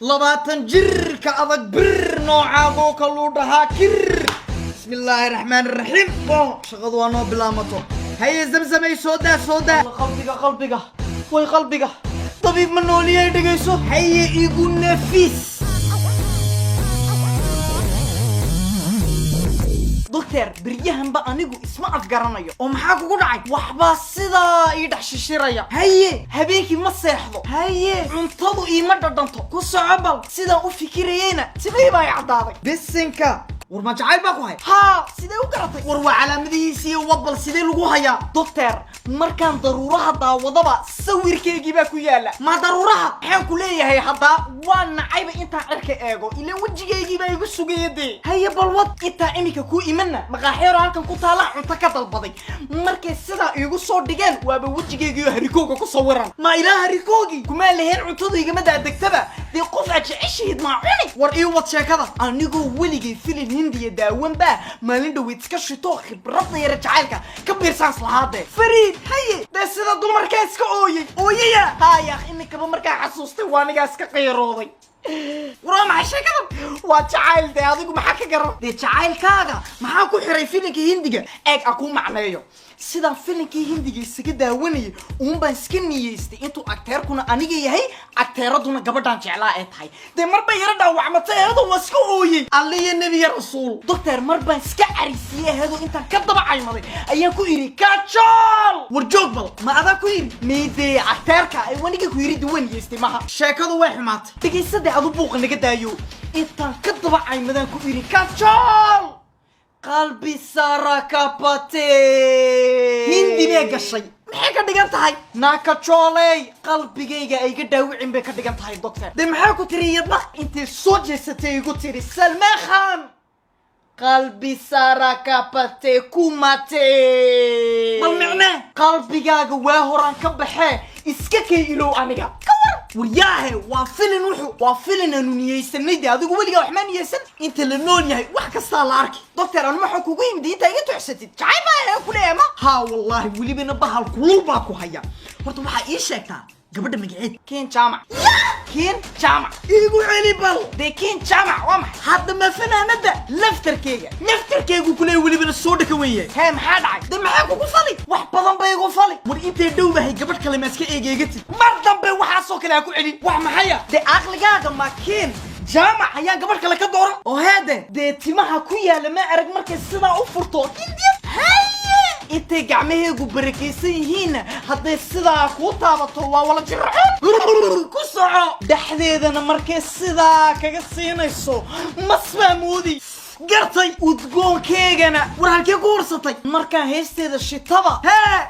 20 jirka adag bir noocaagoo kaluu dhahaa kir. Bismillaahi raxmaan raxiim. Bon, shaqadu waa noo bilaamato. Haye, Zamzamay, soo daa, soo daa. Qalbiga, qalbiga, way qalbiga. Dabiib ma nooliyay? Dhegayso, haye, igu nafis. Doctor, beryahanba anigu isma afgaranayo. Oo maxaa kugu dhacay? Waxbaa sidaa ii dhex shishiraya. Haye, habeenkii ma seexdo. Haye, cuntadu iima dhadhanto. Ku soco bal. Sidaan u fikirayeyna timihii baa i caddaaday. Bisinka, war ma jacayl baa ku haya? Haa, sidee u garatay? War waa calaamadihiisiiyo wadbal, sidee lagu hayaa? Doctor, markaan daruuraha daawadaba sawirkeygii baa ku yaala. Ma daruuraha? Maxaan ku leeyahay haddaa? Waa nacayba intaan cirka eego, ilaan wejigaygii baa igu sugaya dee. Haye, bal wad. Intaa iminka ku imanna maqaaxyaro halkan ku taala cunto ka dalbaday. Markay sidaa iigu soo dhigeen, waaba wejigaygiioo harikooga ku sawiran. Ma ilaa harikoogii kumaa lahayn? Cuntadu igama daadegtaba dee. Qof aad jeceshahayd maa cuni? War ii wad sheekada. Anigoo weligay filin Hindiya daawanba, maalin dhaweyd iska shito, khibradda yara jacaylka ka biirsaans lahaadee. Fariid, haye dee, sida dumarkaa iska ooyey ooyaya. Haaya, iminkaba markaa xasuustay waa anigaa iska qayrooday. War waa maxay sheekadan? Waa jacayl dee. Adigu maxaa ka garan dee? Jacaylkaaga maxaa ku xiray filinka Hindiga? Eeg, a kuu macneeyo. Sidaan filinkii Hindiga isaga daawanayay uun baan iska niyeystay intuu actor-kuna aniga yahay, actor-aduna gabadhaan jeclaa ee tahay. Dee mar bay yaro dhaawacmatay eedoo waa iska ooyey. Alliya, nebiya, rasuul. Doctor, mar baan iska carisiiyey eedoo intaan ka daba caymaday ayaan ku idhi "Kajool". War joog bal, ma adaa ku yidhi? Maydee, actor-ka ay waniga ku yidhi duwan niyeystay maha. Sheekadu way xumaatay. Dhegaysadee, adu buuqa naga daayo. Intaan ka daba caymadaan ku idhi "Kajool, qalbi sarakapate". Hindi bay gashay. Maxay ka dhigan tahay? Naakajooley, qalbigayga ay iga dhaawicin bay ka dhigan tahay. Doctor, dee maxaa ku tiri iyadna? Intay soo jeesatay igu tiri "Salmaan Khan, qalbi sarakapate kumate". Bal micnee, qalbigaaga waa horaan ka baxee, iska kay ilow aniga. Ka war, waryaahe, waa filin. Wuxuu waa filin aanu niyeysanay. De adigu weligaa wax maa niyeysan? Inta la nool yahay wax kastaa la arki. Doctor, anu waxaan kugu yimid intaa iga tuxsatid. Jacayl baa ku leeyahay ma? Haa wallaahi, welibana bahal kulul baa ku haya. Horta waxaa ii sheegtaa gabadha magaceed. Kiin Jaamac, Kiin Jaamac. Iigu celi bal. Dee Kiin Jaamac waa maxay hadda? Ma fanaanada laftarkeyga? Laftarkeygu kuleeya, welibana soo dhaka wen yahay. Hee, maxaa dhacay? De maxaa kugu fali? Wax badan bay igu fali. War intay dhowdahay gabadh kale ma iska eegeegatid? Mar dambe waxaasoo kale ha ku celin. Wax maxaya? Dee aqligaaga, ma Kiin Jaamac ayaan gabadh kale ka dooran? Oo heede, dee timaha ku yaala ma arag markay sidaa u furto? Hindiya. Haye, intay gacmaheegu barakaysan yihiinna hadday sidaa kuu taabato waa wala jiracoon. Ku soco. Dhexdeedana markay sidaa kaga siinayso mas baa moodi. Gartay. Udgoonkeegana war halkee ku warsatay? Markaan heesteeda shitaba, hee,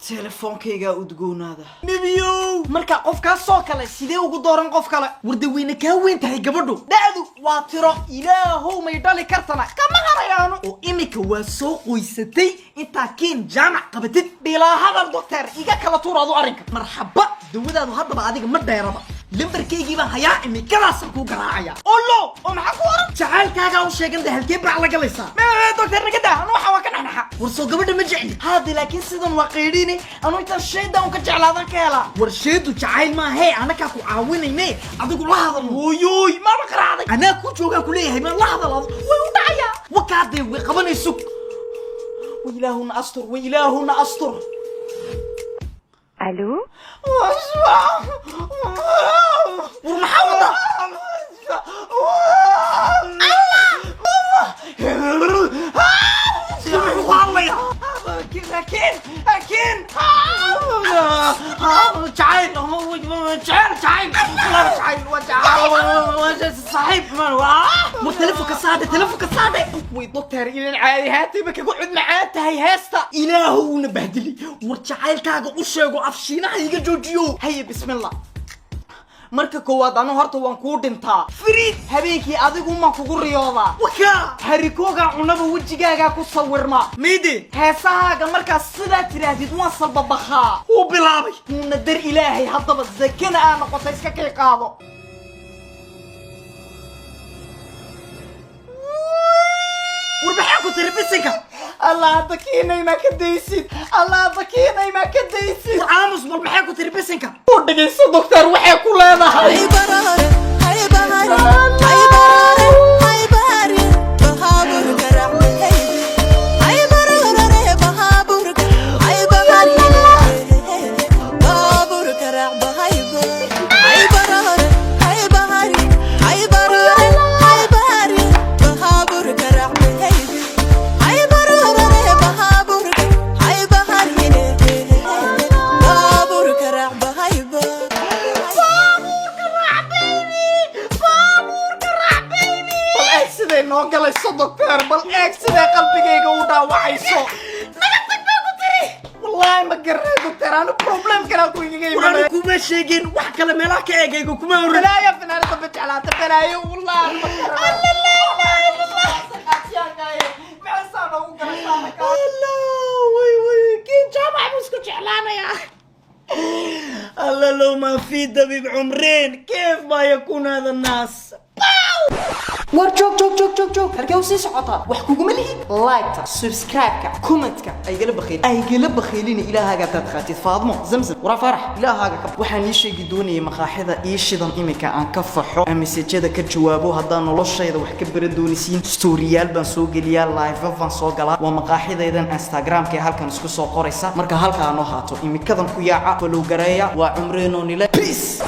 telefoonkaygaa udgoonaada. Nebiyow, marka qofkaasoo kale sidee ugu dooran qof kale? Warde weyna kaa weyn tahay gabadhu. Dha'du waa tiro. Ilaahow may dhali kartana kama harayaano. Oo iminka waa soo qoysatay intaa Kiin Jaamac qabatid. Bilaa hadal, doctor, iga kala tuur adu arrinka. Marxaba, dawadaadu haddaba adiga ma dheeraba. Lambarkaygii baan hayaa, imikadaasaan kuu garaacaya. Olo, oo maxaa ku oran? Jacaylkaagaa u sheegan. De halkee baac la galaysaa? Doctor, naga daa. Anu waxa waa ka dhexdhexa. War soo gabadha ma jecli haade, laakiin sidan waa qaydhiine. Anu intaan shaydan ka jeclaadan ka helaa. War sheedu jacayl maahe, anakaa ku caawinayne. Adigu la hadal. Hooyooy, maaba qaraacday? Anaa ku joogaan kuleeyahay, ma la hadal adu. Way u dhacayaa wakaadee, way qabanayso. Wa ilaahuna astur, wa ilaahuna astur. Allô. War maxaa wadaa? Muxuu ku hadlaya? Laakiin jacayl, jacayl, jacayl, jacayl, saaxiib ma telefonka saadhe, telefonka saadhe. Way doctor, ilan caadi haatayba kaga cud macaan tahay heesta. Ilaahu uuna bahdili. War jacaylkaaga u sheego, afshiinaha iga joojiyo. Haye, bismillah. Marka koowaad, anu horta waan kuu dhintaa. Fariid, habeenkii adigu maan kugu riyoodaa. Waka harikoogaa cunaba wejigaagaa ku sawirma. Midi heesahaaga markaas sidaa tidhaahdid waan salbabakhaa. Wuu bilaabay. Wuuna dar Ilaahay haddaba zakana aa noqota iska kay qaado. War maxaa ku tiri, bisinka? Allah hadda kiinay maa ka daysid? Allah hadda kiinay maa ka daysid? War aamus bal, maxaa ku tiri, bisinka? U dhegayso doctor, waxay ku leedahay. Noo galayso, doctor. Bal eeg siday qalbigayga u dhaawacayso. Naga tag baa ku tiri. Wallaahi ma garanay, doctor. Anu problem kale ku igaga Waanu imanay. Kuma sheegin wax kale, meelaha ka eegaygo kuma oran. Balaayo, fanaanada ba jeclaata, balaayo. Wallaahi ma garanay. Alla, laa ilaaha illa Allah. Maxaa noogu galaysaa? Allah, way way, kii jaamac buu isku jeclaanayaa. الله، لو ما في طبيب عمرين كيف ما يكون هذا الناس. War joog, joog, joog, joog, joog! Halkee u sii socotaa? Wax kuguma lihid. Like-ta, subscribe-ka, comment-ka aygala bakhiil, aygala bakhiilina. Ilaahaaga hadaad qaatid, Faadmo Zamzam, waraa Faarax, ilaahaaga ka. Waxaan ii sheegi doonayay maqaaxida ii shidan imika aan ka faxo, aan mesajada ka jawaabo. Haddaan noloshayda wax ka baran doonaysiin, story-yaal baan soo geliyaa, live baan soo galaa. Waa maqaaxidaydan Instagramka ee halkan isku soo qoraysa. Marka halkaa noo haato imikadan ku yaaca, follow gareeya. Waa Cumreenoo nile. Peace.